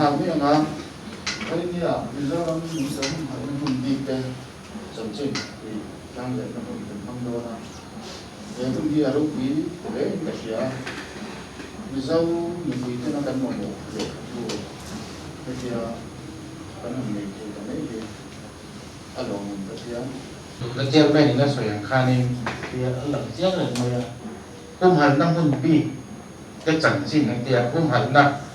nghal mai ang a. Vawinia Mizoram Nungcha humhalhna hmun bik te chanchin tih tlangzehna hun kan hmang dawn a. He hun hi a ropui hle in ka hria. Mizo mipui tena kan mamawh lehkhabu hetia kan han nei thei ta mai hi a lawmawm ka hria. Tuna chairman in a sawi ang khanin thil a lang chiang reng mai a, humhalhna hmun bik te chanchin an ti a, humhalhna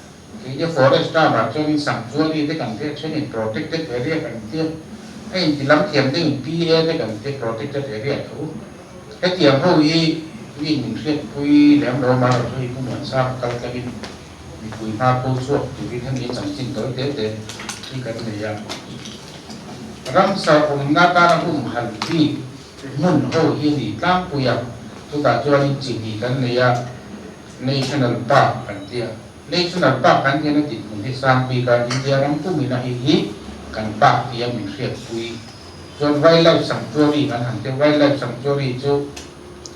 khi forest term ah chuanin sanctuary te kan tia thenin protected area kan tia, a inti lam thiam deuhin PA te kan tia protected area tho. Hetiang ho hi mi min hriatpui lem lo amaherawh chu hei Pu Muansanga kal tlangin mipui hma pho chhuak turin hemi chanchin tawi te te hi kan nei a. Ramsa awmna tana humhalh bik hmun ho hi a ni tlangpui a, chutah chuanin chi hnih kan nei a, National Park kan ti a. National Park kan hian a dinhmun hi sang bik a, India ram pumin a hei hi kan park tia min hriatpui. Chuan Wildlife Sanctuary kan han ti a, Wildlife Sanctuary chu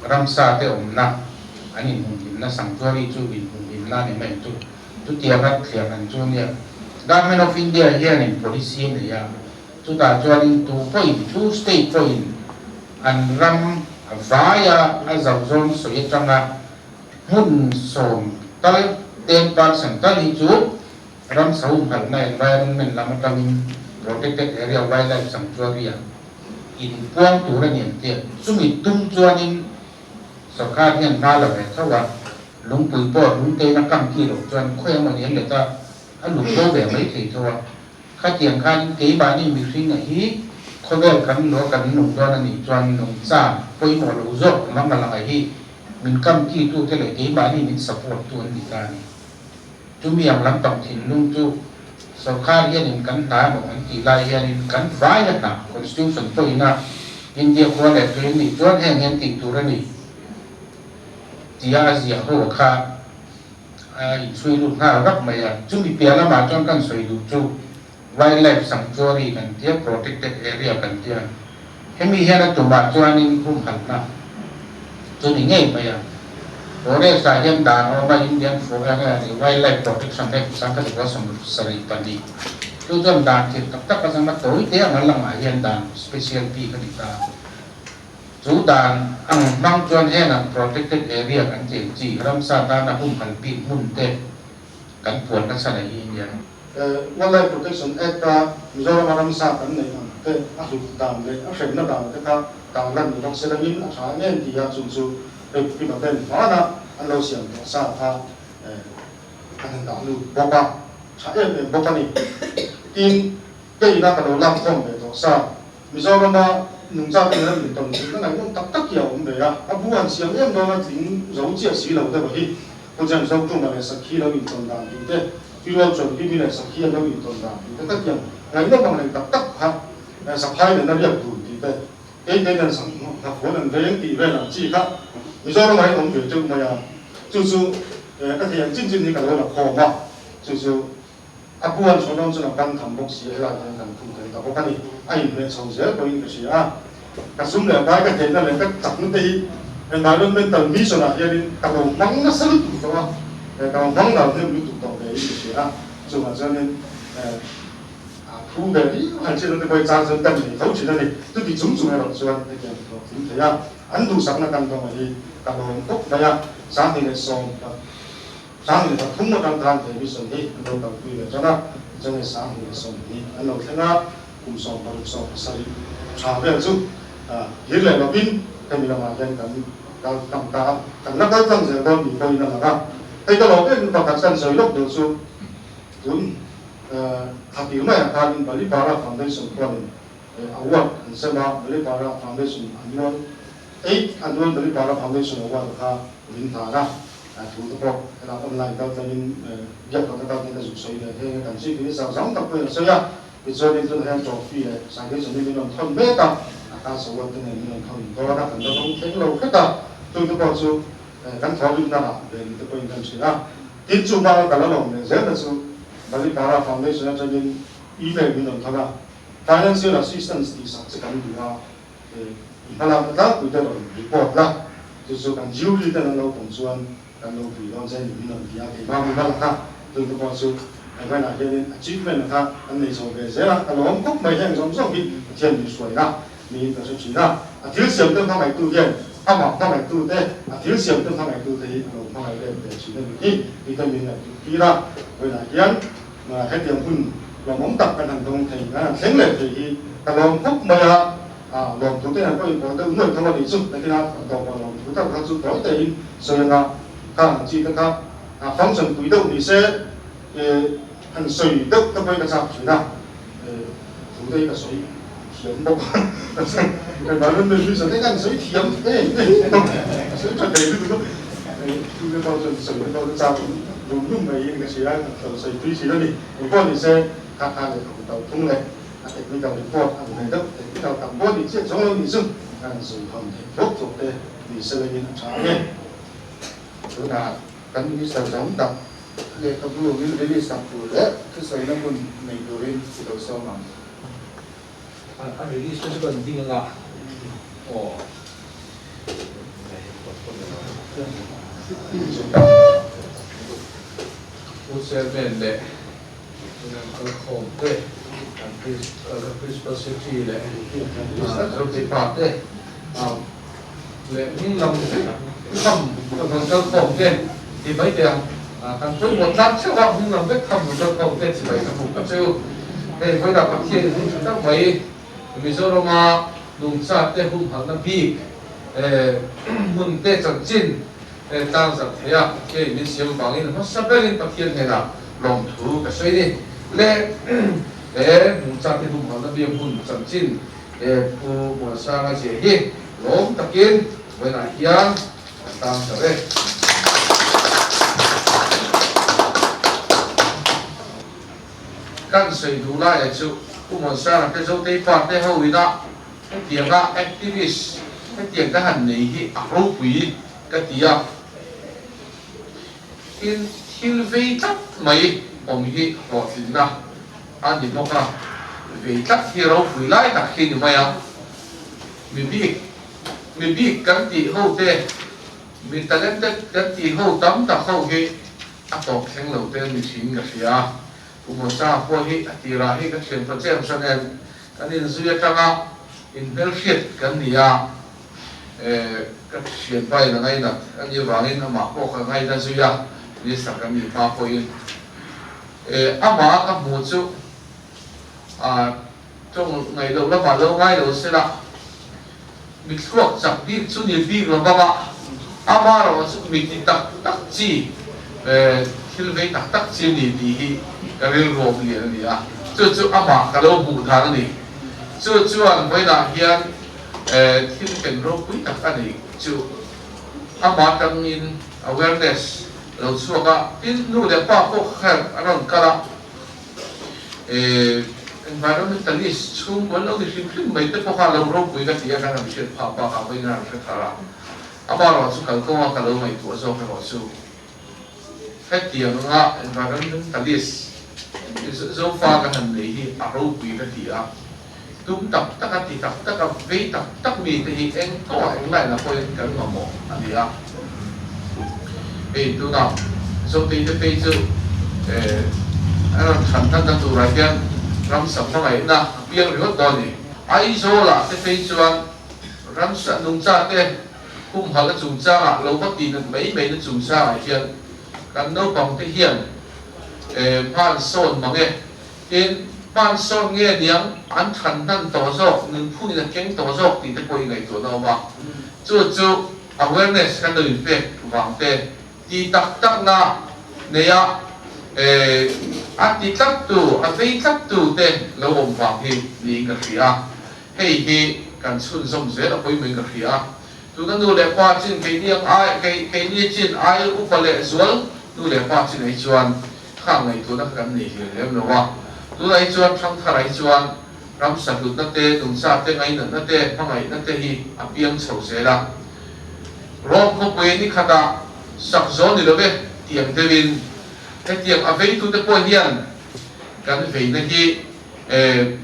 ramsa te awmna an inhumhimna, sanctuary chu inhumhimna a ni mai chu. Chutianga thliah an chu nia. Government of India hianin policy a nei a, chutah chuanin tu pawhin, tu state pawhin an ram vaia a zau zawng sawi atanga hmun sawm tal, 10%, tal hi chu ram sahumhalhna, environment, lam atangin protected area, wildlife sanctuary ah inpuang tur a ni ang tia. Chumi tum chuanin sorkar hian hma la ve tho a. Lungpui pawh lungtein a kam ki loh chuan khawi emaw ni an let a, a lung bo ve mai thei tho a. Khatiang khanin keimahni mihringa hi khawvel kan luah kan nung dawn a nih chuan nungcha pawimawh lo zawk awm ang a lang a hi min kam ki tute leh keimahni min support tu an ni ta a ni. Chumi ang lampang thinlung chu sorkar hianin kan hna emaw kan tih lai hianin kan vai a hna, Constitution pawhin a India khua leh tui an nih chuan heng hian tih tur a ni. Tia a ziah ho kha a inchhui lut nghal vak mai a. Chumi piah lamah chuan kan sawi duh chu Wildlife Sanctuary kan tia, Protected Area kan tia. Hemi hian a tumah chuanin humhalhna chu ni ngei mai a. Forest ah hian dan a awm a, Indian Wildlife Protection Act 1974. Chu chuan dan thil tak tak a zam a, tawi te ang a langah hian dan special bik a ni ta. Chu dan ang hmang chuan heng ang protected area kan tih chi ramsa tana humhalh bik hmun te kan puan nasa leh hi nia. Wildlife Protection Act a Mizorama ramsa kan neih ang te a hlut dan leh a hremna dan te kha tarlan ni bawk se langin a tha em em ti a, chung chu hei Pi Paten hmana an lo siam tawh sa kha an han dah lut bawk a, tha em em bawk a ni. Tin, keina ka lo lakkhawm ve tawh sa. Mizorama nungcha te nena min tawn theihna ngaihnawm tak tak hi a awm ve a, a bu han siam em dawn a tling zo chiah si lo deuh a hi. Pu James Zokhuma leh Sakhi lo intawn dan tih te, Pi Rual Chuanghimi leh Sakhi an lo intawn dan tih te ka tiang ngaihnawm ang reng tak tak kha Saphai nena riak dun tih te, kei te nen Nghafuan an veng tih vel ang chi kha Mizoramah hian awm ve teuh mai a, chu chu ka thei ang chin chin hi ka lo la khawm a, chu chu. A puan chhawn awm chuan a pan tham bawk si a, helai hian kan khum thei ta bawk a ni. A inhmeh chho zel pawhin ka hria a. Ka sum leh pai ka theihna leh ka chakna te hi environmental mission ah hianin ka lo hmang nasa lutuk tawh a, ka lo hmang dal hnem lutuk tawh ve in ka hria a. Chuvang chuanin a thu ve viau han chhiat na te pawh hi chang chuan ka nei tho thin a ni. Chuti chung chung erawh chuan hetiang ka hlawhtling thei a, an duhsakna kan dawng a hi ka lawm khawp mai a, 2010. 2003 atang khan he mission hi an lo kalpui leh tan a, tichuan hei 2020 an lo thleng a, kum 60 17 tha vel chu hir leh lovin hemi lamah hian kan kal tlang ta a, kan la kal tlang zel dawn tih pawhin a lang a. Hei ka lawm em pakhat kan sawi lawk duh chu tun thla tir maiah khanin Balipara Foundation khuanin award an sem a, Balipara Foundation annual Eighth Annual Balipara Foundation Award kha min hlan a. A thu te pawh helai online kal tlangin biak lohna kal tlangin a zuk sawi ve thei ang a, kan chief minister zang tak pawhin a sawi a, tichuanin tunah hian trophy leh citation hi min rawn thawn mek a, a class award te nen min rawn thawn dawn a, kan la dawng thleng lo hret a, chu te pawh chu kan thawhrimna ah ve ni te pawhin kan hria a, tin chu hmanga ka la lawm leh zel na chu Balipara Foundation atangin email min rawn thawn a, financial assistance tih sak che kan duh a, I hmalakna tlangpui te rawn report la, chu chu kan jury ten an lo pawm chuan kan lo pui dawn che ni min rawn ti a, keimah mi hmalak kha chu te pawh chu Hengah hianin achievement kha an nei chho ve zel a, ka lawm khawp mai heng zawng zawng hi Pathian min hruaina niin ka hre thin a. A thil siam te hmangaihtu hian amah hmangaihtu te, a thil siam te hmangaihtu te hi a lo hmangaih let ve thin a nih hi tih te min ngaihtuah tir a. Vawiinah hian hetiang hun lawmawm tak kan han dawng thei, kan han thleng leh thei hi ka lawm khawp mai a, lawmthu te hian pawh inpawh deuh nuaih tho a nih chu. Nakinah tawpah lawmthu tak kha chu tawi tein sawi anga khang ang chi te kha function pui deuh ni se han sawi deuh te pawhin ka chak thin a, thu te hi ka sawi thiam bawk a, environment reason te hian sawi thiam em em a sawi tha thei lutuk a, thu te pawh chuan sawi te pawh chu chak rum rum mai in ka hria a, ka lo sawi tui thin a ni. Engpawh ni se kha kha lehkhabu to thung leh a technical report a ni ve deuh, technical tam pawh ni chiah chuang lo ni chu kan sawi hawn theih thuak thuak te ni se lengin a tha ang e. Tunah kan Minister zawng tak lehkhabu min release sak tur leh thusawina hmun nei turin i lo sawm ang. A release te chu kan ding anga aw. Pu Chairman leh Tunang kalkhawm te, kan Principal Secretary leh Zotei pa te leh hming lam tham kan kalkhawm te ti mai teh ang. Kan pawimawh tlang theuh a, hming lam vek tham kan kalkhawm te chibai ka hmuh ka cheu. Hei vawilah Pathian in hun tha tak mai Mizorama nungcha te humhalhna bik hmun te chanchin Tlang zak thei a, Pathian in min siam vangin hmasa berin Pathian hnenah lawmthu ka sawi ni. Le he nungchate humhalhna biak hun chanchin Pu Muansanga zia hi lawm takin vawiinah hian kan tlang zar e. Kan sawi duh laia chu Pu Muansanga te Zotei pa te ho ina hetianga activist hetiang ka han nei hi a ropui ka ti a, tin thil vei tlat mai awm hi hlawhtlinna a ni bawk a, vei tlat hi ropui lai tak hi ni mai a, mi bik mi bik kan tih ho te, mi talented kan tih ho tam tak ho hi a tawp thleng lo te ni thin ka hria a, Pu Mawsa pawh hi a tirah hi ka thian ta chem hran em, kan inzui atanga inhmelhriat kan ni a, Ka thianpa in a ngainat a nih avangin amah pawh ka ngaina zui a, Minister kan nih hma pawhin amah ka hmuh chu tawng ngaih loh lamah lo ngai lo se la, mi thluak chak bik chu ni bik lo vang a, amah erawh chu mi ti tak tak chi, thil vei tak tak chi a ni tih hi ka rilru awm lian a ni a, chu chu amah ka lo hmuh dan a ni. Chu chuan vawiinah hian Thil ken ropui tak a nih chu amah atangin awareness lo chhuak a, tin nu leh pa pawh kha a rawn kal a, environmentalist chhungkaw an lo ni hrim hrim mai te pawh kha lo ropui ka ti a, kan han hriat phah bakah pawhin an hre thar a, amaherawh chu kalkawnga ka lo ngaihtuah zawk erawh chu hetiang anga environmentalist Zofa ka han nei hi a ropui ka ti a. Tum tak tak a, ti tak tak a, vei tak tak mi te hi eng tawh eng lainah pawhin kan mamawh a ni a. Hei tunah Zotei te phei chu a rawn than tan na turah hian ramsa hmangaihna a piang ringawt dawn a ni. Aizawlah te phei chuan ramsa nungcha te humhalh a chungchangah lo va tih nat mai mai na chungchangah hian kan naupang te hian hmansawn mang e. Tin, hmansawn nge niang an than hnan tawh zawk, nunphungin a keng tawh zawk tih te pawh i ngaihtuahna awm a. Chu chu awareness kan lo inpek vang te, ti tak takna neia a ti tlattu, a vei tlattu te lo awm vang hi niin ka hria a. Hei hi kan chhunzawm zel a pawimawhin ka hria a. Tuna nu leh pa chin keini ang ai, keini chin ai upa leh zual nu leh pa chin ai chuan Khang ngaihtuahna kha kan nei hle lem lo a, tunah hi chuan thangthar ah hi chuan ramsa hlutna te, nungcha te, ngainatna te, hmangaihna te hi a piang chho zel a. Rome khawpui ni khatah sak zawn ni lo e tiang deuhin hetiang a veitute pawh hian kan veina hi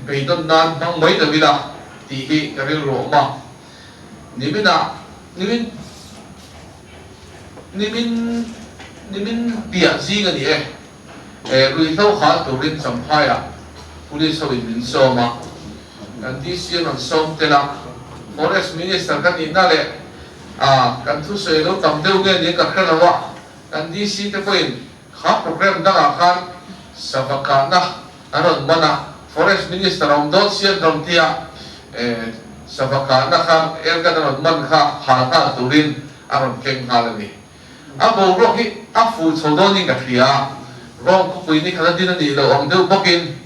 beidawn nan hmang mai lo ila tih hi ka rilru a awm a. Niminah nimin. Nimin nimin piah zing a ni e. Ruihhlo hal turin Champhaiah Police ho in min sawm a, kan DC an rawn sawm tel a, Forest Minister ka nihna leh kan thusawi lo tam deuh nge nia ka hre lo a, kan DC te pawhin kha programme dangah khan sava kahna an rawn man a, Forest Minister a awm dawn si an rawn ti a, sava kahna kha airgun a rawn man kha hal nghal turin a rawn keng nghal a ni. A boruak hi a fuh chho dawnin ka hria a, Rome khawpui ni khat a din a nih loh ang deuh bawkin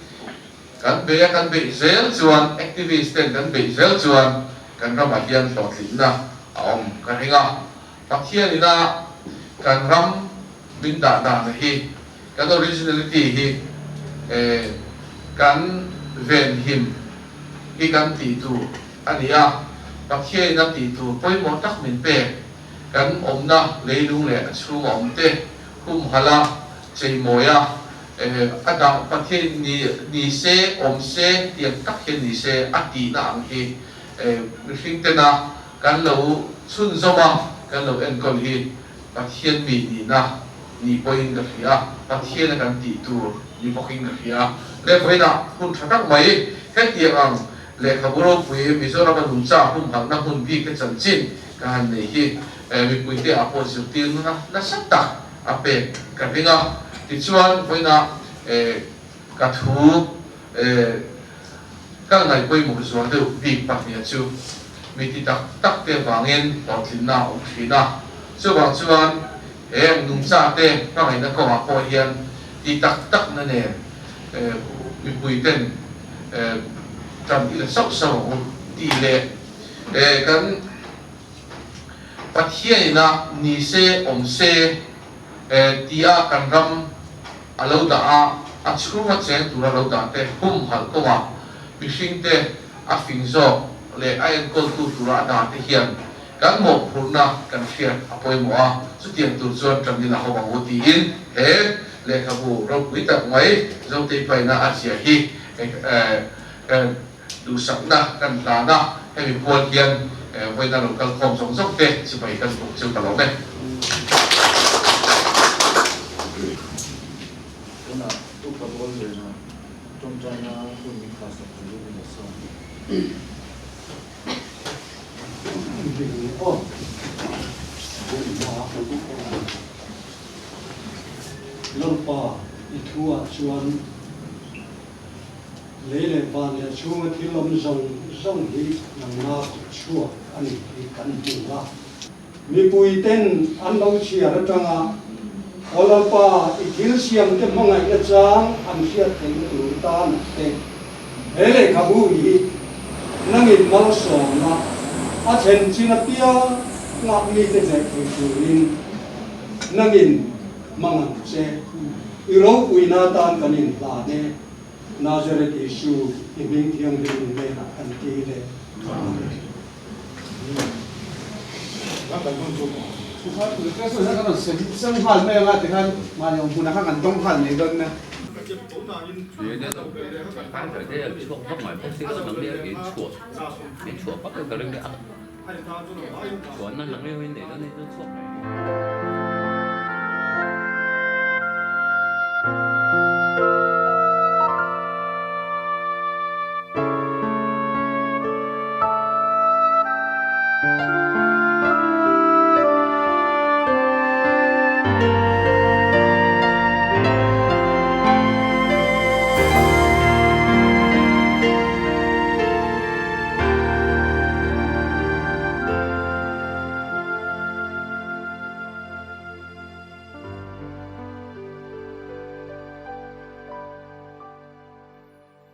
kan bei a, kan beih zel chuan activist ten kan beih zel chuan kan ramah hian hlawhtlinna a awm ka ring a. Pathian ina kan ram min dah dan hi, kan originality hi kan venhim hi kan tih tur a ni a, Pathian ina tih tur pawimawh tak min pek. Kan awmna leilung leh a chhunga awmte humhalh a, cheimawi a, a dah Pathian ni ni se, awm se, tiang tak hian ni se a tihna ang hi mihring tena kan lo chhunzawm a, kan lo enkawl hi Pathian mi nihna ni pawhin ka hria a, Pathiana kan tih tur ni bawkin ka hria a. Leh vawiinah hun tha tak mai hetiang ang lehkhabu ropui Mizorama nungcha humhalhna hmun bik te chanchin Ka han nei hi mipuite ah pawh zirtirna nasa tak a pek ka ring a, tichuan vawiinah ka thu ka ngaih pawimawh zual deuh bik pahniha chu mi ti tak tak te vangin hlawhtlinna a awm thin a, chuvang chuan heng nungcha te hmangaihna kawngah pawh hian ti tak takna nen mipuiten tan ila sauh sauh ang u tih leh Kan Pathian ina ni se awm se tia kan ram a lo dah a, a chhunga cheng tura lo dah te humhalh kawngah mihring te a fing zawk leh a enkawltu tura a dah te hian kan mawhphurhna kan hriat a pawimawh a, chutiang tur chuan tan ila ho ang u tiin he lehkhabu ropui tak mai Zotei paina a ziah hi Duhsakna kan hlan a, hemi pual hian vawiina lo kal khawm zawng zawng te chibai kan buk chu ka lawm e. Tunah Upa Bawlliana tawngtaina hun min khahsak turin min la sawm. Lalpa i thu ah chuan Lei leh van leh chhunga thil awm zawng zawng hi nangma kut chhuak a ni tih kan hmu a. Mipui ten an lo chhiar atanga Aw Lalpa, i thil siam te hmangaihna chang an hriat theihna tur tan a te. He lehkhabu hi nangin malsawmna a thlen chin apiang ngah mite hneh thei turin nangin hmang ang che. I ropuina atan kan inhlan e. Nazareth Isu i hming thianghlim in hnenah kan ti leh. Amen.